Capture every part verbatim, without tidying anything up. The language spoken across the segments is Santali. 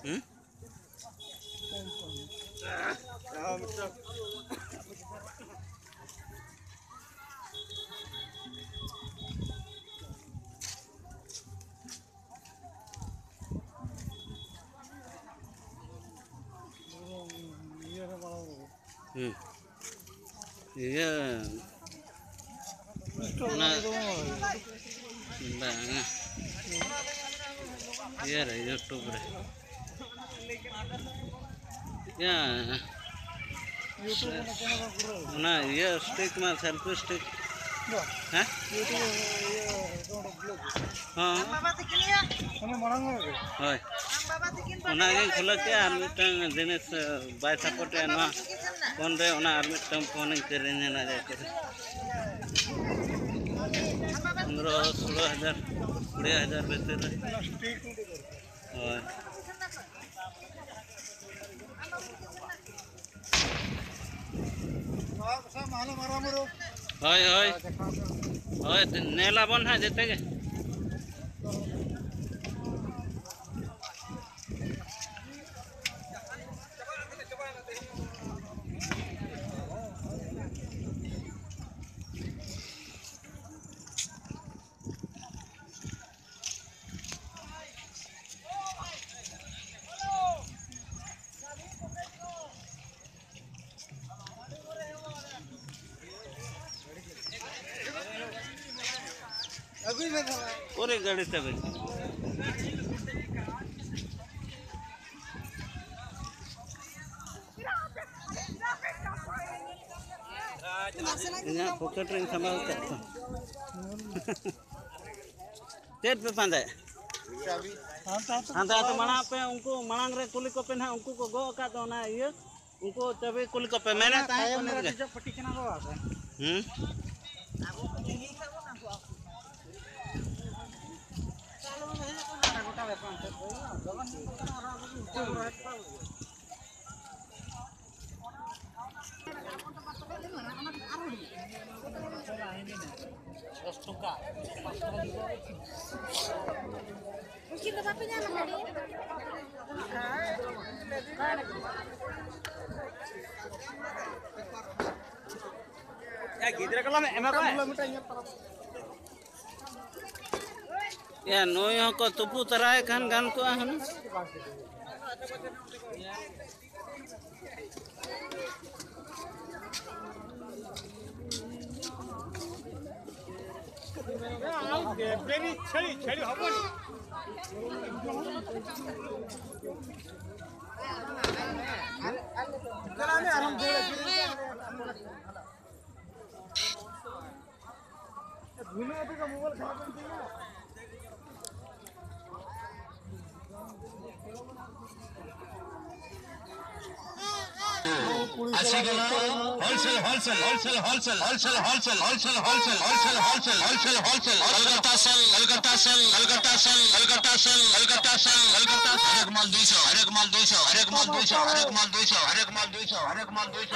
ᱦᱩᱸ? ᱦᱩᱸ᱾ ᱤᱭᱟᱹ, ᱚᱱᱟ, ᱵᱟᱝᱟ᱾ ᱤᱭᱟᱹ ᱨᱮ, YouTube ᱨᱮ᱾ ᱤᱭᱟᱹ, ᱚᱱᱟ ᱤᱭᱟᱹ stick ᱢᱟ, selfie stick᱾ ᱦᱮᱸ? ᱦᱚᱸ᱾ ᱦᱳᱭ᱾ ᱚᱱᱟᱜᱤᱧ ᱠᱷᱩᱞᱟᱹᱣ ᱠᱮᱜᱼᱟ, ᱟᱨ ᱢᱤᱫᱴᱟᱝ ᱡᱤᱱᱤᱥ, ᱵᱟᱭ support ᱮᱜᱼᱟ ᱱᱚᱣᱟ ᱯᱷᱳᱱ ᱨᱮ, ᱚᱱᱟ ᱟᱨ ᱢᱤᱫᱴᱟᱝ ᱯᱷᱳᱱᱤᱧ ᱠᱤᱨᱤᱧ ᱮᱱᱟ ᱡᱟᱭᱜᱟ ᱨᱮ᱾ ᱯᱚᱱᱨᱚ, ᱥᱳᱞᱳ ᱦᱟᱡᱟᱨ, ᱠᱩᱲᱤ ᱦᱟᱡᱟᱨ ᱵᱷᱤᱛᱤᱨ ᱨᱮ᱾ ᱦᱳᱭ᱾ ᱦᱳᱭ, ᱦᱳᱭ᱾ ᱦᱳᱭ, ᱧᱮᱞ ᱟᱵᱚᱱ ᱦᱟᱸᱜ ᱡᱮᱛᱮ ᱜᱮ᱾ ᱚᱠᱚᱨᱮ ᱜᱟᱹᱰᱤ ᱛᱟᱵᱮᱱ? ᱤᱧᱟᱹᱜ ᱯᱚᱠᱮᱴ ᱨᱤᱧ ᱥᱟᱢᱵᱟᱣ ᱠᱟᱜ ᱛᱚ᱾ ᱪᱮᱫ ᱯᱮ ᱯᱟᱸᱡᱟᱭᱮᱫ? ᱦᱟᱱᱛᱮ, ᱦᱟᱱᱛᱮ ᱢᱟᱲᱟᱝ ᱯᱮ, ᱩᱱᱠᱩ ᱢᱟᱲᱟᱝ ᱨᱮ ᱠᱩᱞᱤ ᱠᱚᱯᱮ ᱱᱟᱦᱟᱜ, ᱩᱱᱠᱩ ᱠᱚ ᱜᱚᱜ ᱟᱠᱟᱫ ᱫᱚ ᱚᱱᱟ ᱤᱭᱟᱹ, ᱩᱱᱠᱩ ᱪᱟᱹᱵᱤ ᱠᱩᱞᱤ ᱠᱚᱯᱮ, ᱢᱮᱱᱮᱫ ᱛᱟᱦᱮᱸᱫ ᱛᱟᱭᱚᱢ ᱩᱱᱤ ᱨᱮ ᱜᱮ᱾ ᱫᱮᱡᱚᱜ ᱯᱟᱹᱴᱤ ᱠᱟᱱᱟ ᱠᱚ ᱵᱟᱝ ᱥᱮ? ᱦᱩᱸ? ᱜᱚᱴᱟ ᱵᱮᱯᱟᱨ ᱚᱱᱛᱮ ᱫᱚ ᱫᱚᱢᱮ ᱥᱤᱵᱤᱞ ᱠᱟᱱᱟ, ᱟᱨᱚ ᱟᱵᱚ ᱫᱚ ᱩᱛᱩ ᱨᱚᱦᱚᱭ ᱠᱚ᱾ ᱫᱚᱥ ᱴᱟᱠᱟ᱾ ᱩᱱᱠᱤᱱ ᱫᱚ ᱵᱟᱯᱮ ᱧᱟᱢ ᱟᱠᱟᱫᱮᱭᱟ? ᱜᱤᱫᱽᱨᱟᱹ ᱠᱚᱞᱟᱢ ᱮᱢᱟ ᱠᱚᱣᱟ᱾ ᱭᱟ, ᱱᱩᱭ ᱦᱚᱸᱠᱚ ᱛᱩᱯᱩ ᱛᱟᱨᱟᱭ ᱠᱷᱟᱱ ᱜᱟᱱ ᱠᱚᱜᱼᱟ ᱦᱩᱱᱟᱹᱝ᱾ ᱟᱥᱤ ᱜᱟᱱ wholesale, wholesale, wholesale, wholesale, wholesale, wholesale, wholesale, wholesale, wholesale, wholesale, wholesale, wholesale, Kolkata sale, Kolkata sale, Kolkata sale, Kolkata sale, Kolkata sale, ᱦᱟᱨᱮᱠ ᱢᱟᱞ ᱫᱩᱭᱥᱚ, ᱦᱟᱨᱮᱠ ᱢᱟᱞ ᱫᱩᱭᱥᱚ, ᱦᱟᱨᱮᱠ ᱢᱟᱞ ᱫᱩᱭᱥᱚ, ᱦᱟᱨᱮᱠ ᱢᱟᱞ ᱫᱩᱭᱥᱚ, ᱦᱟᱨᱮᱠ ᱢᱟᱞ ᱫᱩᱭᱥᱚ, ᱦᱟᱨᱮᱠ ᱢᱟᱞ ᱫᱩᱭᱥᱚ᱾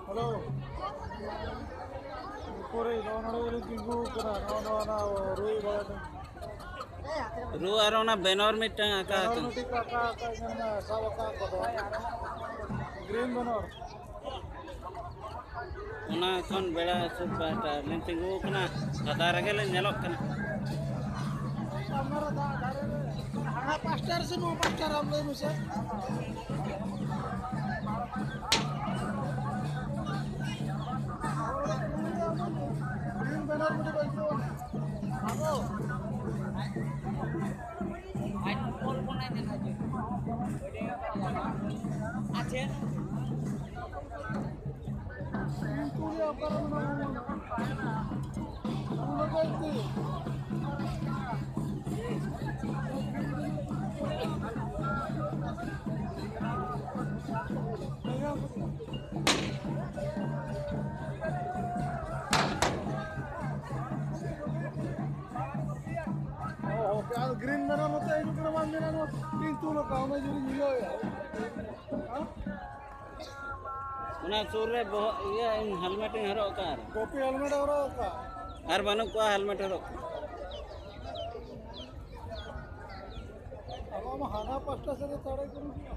ᱦᱮᱞᱳ᱾ ᱩᱠᱩᱨᱤᱡ ᱱᱚᱜᱼᱚ ᱱᱚᱰᱮ ᱜᱮᱞᱤᱧ ᱛᱤᱸᱜᱩ ᱟᱠᱟᱱᱟ᱾ ᱱᱚᱜᱼᱚ ᱱᱚᱣᱟ ᱚᱱᱟ ᱨᱩᱭ ᱵᱟᱲᱟ ᱴᱷᱮᱱ᱾ ᱨᱩ ᱟᱨ ᱚᱱᱟ ᱵᱮᱱᱚᱨ ᱢᱤᱫᱴᱟᱝ ᱟᱸᱠᱟ ᱵᱮᱱᱚᱨ ᱟᱠᱟᱱ᱾ ᱢᱤᱫᱴᱤᱡ ᱠᱚ ᱟᱸᱠᱟ ᱟᱠᱟᱫ, ᱧᱮᱞ ᱢᱮ, ᱥᱟᱵ ᱟᱠᱟᱫ ᱠᱚᱫᱚ᱾ ᱜᱨᱤᱱ ᱵᱮᱱᱚᱨ᱾ ᱚᱱᱟ ᱠᱷᱚᱱ ᱵᱮᱲᱟ ᱦᱟᱹᱥᱩᱨ ᱯᱟᱦᱴᱟ ᱞᱤᱧ ᱛᱤᱸᱜᱩ ᱟᱠᱟᱱᱟ, ᱯᱷᱟᱫᱟ ᱨᱮᱜᱮ ᱞᱤᱧ ᱧᱮᱞᱚᱜ ᱠᱟᱱᱟ᱾ ᱦᱟᱱᱟ ᱯᱟᱥᱴᱟ ᱨᱮ ᱥᱮ ᱱᱚᱣᱟ ᱯᱟᱥᱴᱟ ᱨᱮ, ᱟᱢ ᱞᱟᱹᱭ ᱢᱮᱥᱮ᱾ ᱜᱨᱤᱱ ᱵᱮᱱᱟᱨ ᱢᱤᱫᱴᱮᱡ ᱵᱟᱹᱭᱥᱟᱹᱣ ᱟᱵᱚ᱾ ᱜᱨᱤᱱ ᱢᱮᱱᱟ ᱱᱚᱛᱮ ᱦᱤᱡᱩᱜ ᱠᱟᱱᱟ, ᱵᱟᱝ ᱢᱮᱱᱟ ᱱᱚᱣᱟ ᱯᱤᱱᱛᱩ ᱞᱮᱠᱟ, ᱚᱱᱟ ᱡᱩᱫᱤ ᱧᱤᱞᱟᱹᱣ ᱮᱫᱟ᱾ ᱚᱱᱟ ᱥᱩᱨ ᱨᱮ ᱵᱚᱦᱚᱜ ᱤᱭᱟᱹ ᱤᱧ ᱦᱮᱞᱢᱮᱴ ᱤᱧ ᱦᱚᱨᱚᱜ ᱟᱠᱟᱫᱼᱟ᱾ ᱠᱚᱯᱤ ᱦᱮᱞᱢᱮᱴ ᱦᱚᱨᱚᱜ ᱟᱠᱟᱫ᱾ ᱟᱨ ᱵᱟᱹᱱᱩᱜ ᱠᱚᱣᱟ ᱦᱮᱞᱢᱮᱴ ᱦᱚᱨᱚᱜ᱾ ᱟᱵᱚ ᱢᱟ ᱦᱟᱱᱟ ᱯᱟᱥᱴᱟ ᱥᱮᱫ ᱨᱮ ᱛᱟᱲᱮ ᱠᱚ ᱨᱩᱠᱩᱜᱼᱟ᱾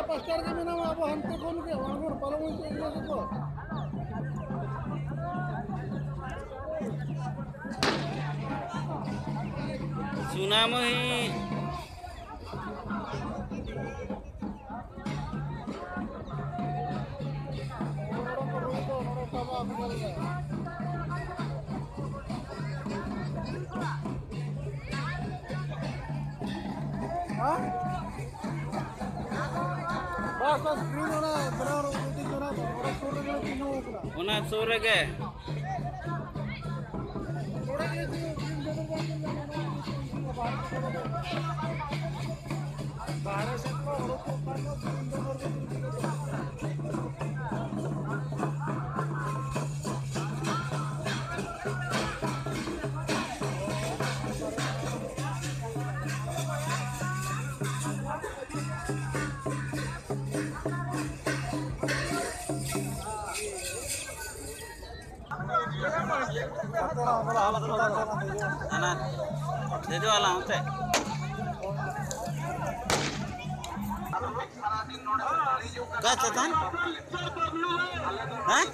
ᱯᱟᱥᱴᱟ ᱨᱮᱜᱮ ᱢᱮᱱᱟᱢᱟ, ᱟᱵᱚ ᱦᱟᱱᱛᱮ ᱠᱷᱚᱱ ᱜᱮ ᱚᱱᱟ ᱵᱚᱱ ᱯᱟᱨᱚᱢ ᱦᱚᱪᱚᱭᱮᱫ ᱜᱮᱭᱟ ᱥᱮ ᱠᱚ᱾ ᱥᱩᱱᱟᱢᱚᱦᱤ᱾ ᱦᱮᱸ? ᱵᱟᱥ, ᱵᱟᱥ, ᱥᱠᱨᱤᱱ ᱚᱱᱟ ᱵᱮᱱᱟᱣ ᱨᱮ ᱩᱫᱩᱜ ᱠᱟᱱᱟ, ᱚᱱᱟ ᱥᱩᱨ ᱨᱮᱜᱮ ᱞᱮ ᱛᱤᱸᱜᱩ ᱟᱠᱟᱱᱟ᱾ ᱚᱱᱟ ᱥᱩᱨ ᱨᱮᱜᱮ᱾ ᱵᱟᱦᱨᱮ ᱥᱮᱫ ᱠᱚ ᱚᱰᱚᱠᱚᱜ ᱠᱟᱱ ᱫᱚ ᱥᱠᱨᱤᱱ ᱫᱚ ᱱᱚᱰᱮ ᱜᱮ ᱫᱩᱲᱩᱵ ᱠᱟᱱᱟ᱾ ᱦᱟᱱᱟ ᱫᱮᱡᱚᱜ ᱟᱞᱟᱝ ᱚᱱᱛᱮ᱾ ᱚᱠᱟ ᱪᱮᱛᱟᱱ? ᱦᱮᱸ?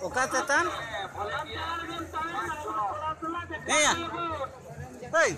ᱚᱠᱟ ᱪᱮᱛᱟᱱ? ᱦᱮᱸᱭᱟ᱾ ᱦᱮᱭ᱾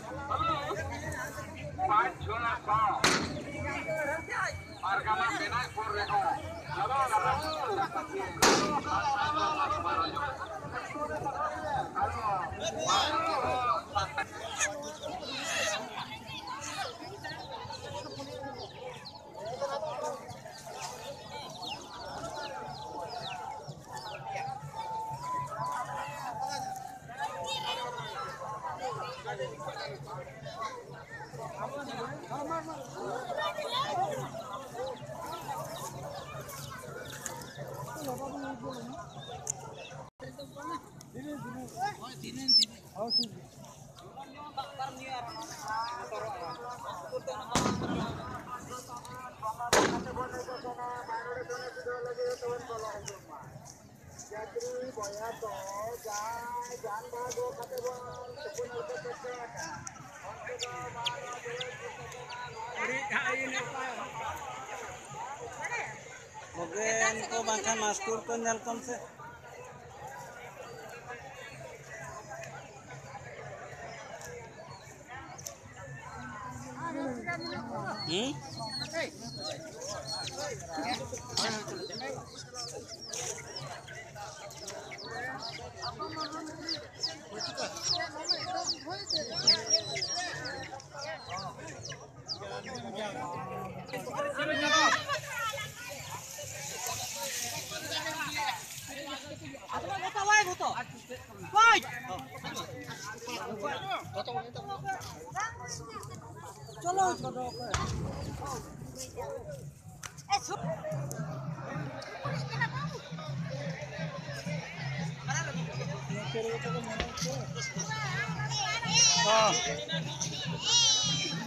ᱠᱷᱚᱜᱮᱱ ᱠᱚ ᱵᱟᱝᱠᱷᱟᱱ ᱢᱟᱥᱴᱩᱨ ᱠᱚ ᱧᱮᱞ ᱠᱚᱢ ᱥᱮ᱾ ᱦᱩᱸ? ᱦᱮᱸ᱾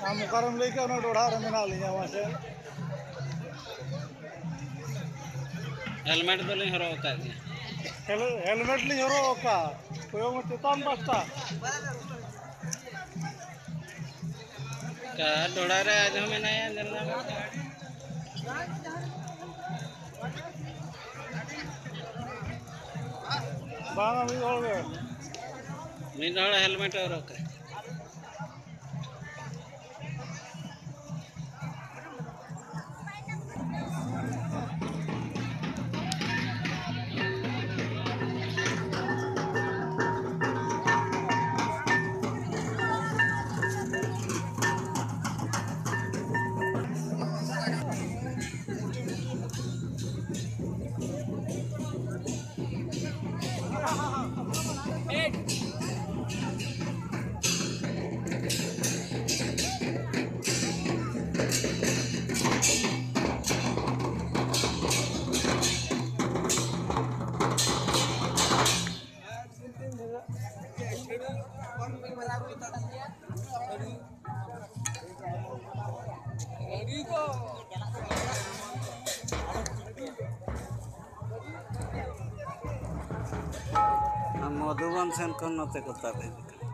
ᱟᱢ ᱚᱠᱟᱨᱮᱢ ᱞᱟᱹᱭ ᱠᱮᱫ ᱚᱱᱟ ᱰᱚᱰᱷᱟ ᱨᱮ ᱢᱮᱱᱟᱜ ᱞᱤᱧᱟ ᱢᱟᱥᱮ? ᱦᱮᱞᱢᱮᱴ ᱫᱚᱞᱤᱧ ᱦᱚᱨᱚᱜ ᱟᱠᱟᱫ ᱜᱮᱭᱟ᱾ ᱦᱮᱞ-, ᱦᱮᱞᱢᱮᱴ ᱞᱤᱧ ᱦᱚᱨᱚᱜ ᱟᱠᱟᱫ᱾ ᱠᱚᱭᱚᱜ ᱢᱮ ᱪᱮᱛᱟᱱ ᱯᱟᱥᱴᱟ᱾ ᱚᱠᱟ ᱰᱚᱰᱷᱟ ᱨᱮ ᱟᱡ ᱦᱚᱸ ᱢᱮᱱᱟᱭᱟ, ᱧᱮᱞ ᱧᱟᱢᱚᱜ ᱠᱟᱱᱟ᱾ ᱵᱟᱝᱟ, ᱢᱤᱫ ᱦᱚᱲ ᱜᱮ᱾ ᱢᱤᱫ ᱦᱚᱲ ᱦᱮᱞᱢᱮᱴ ᱮ ᱦᱚᱨᱚᱜ ᱠᱟᱜᱼᱟ᱾ ᱢᱚᱫᱷᱩᱵᱚᱱ ᱥᱮᱱ ᱠᱷᱚᱱ ᱱᱚᱛᱮ ᱠᱚ ᱛᱟᱵ ᱦᱮᱡ ᱟᱠᱟᱱᱟ᱾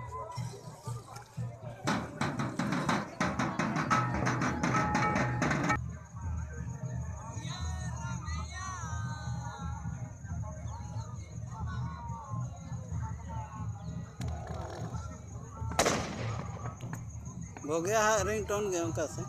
ᱵᱷᱳᱜᱮ ᱦᱟᱸᱜ ᱨᱤᱝᱴᱳᱱ ᱜᱮ ᱚᱱᱠᱟ ᱥᱮ᱾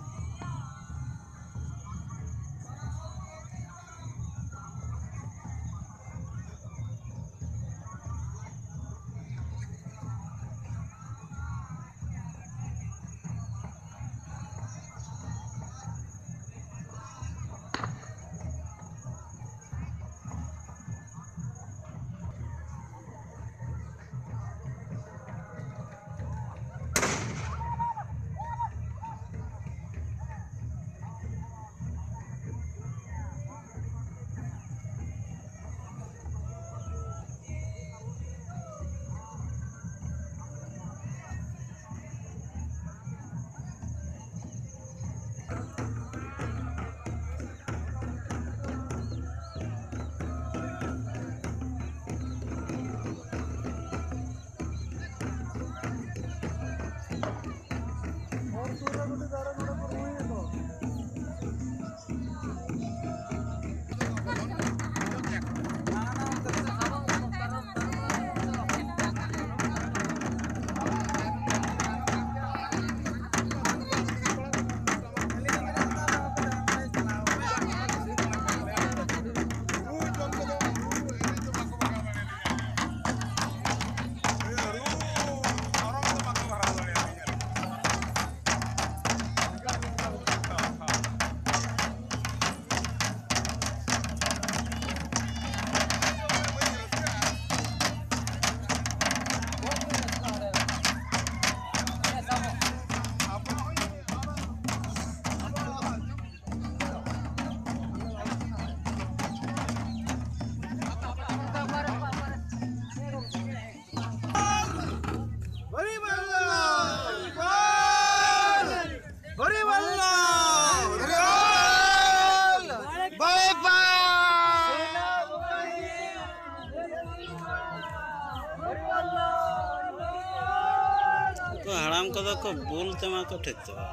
ᱠᱚᱫᱚ ᱠᱚ ᱵᱩᱞ ᱛᱮᱢᱟ ᱠᱚ ᱴᱷᱤᱠ ᱪᱟᱵᱟ᱾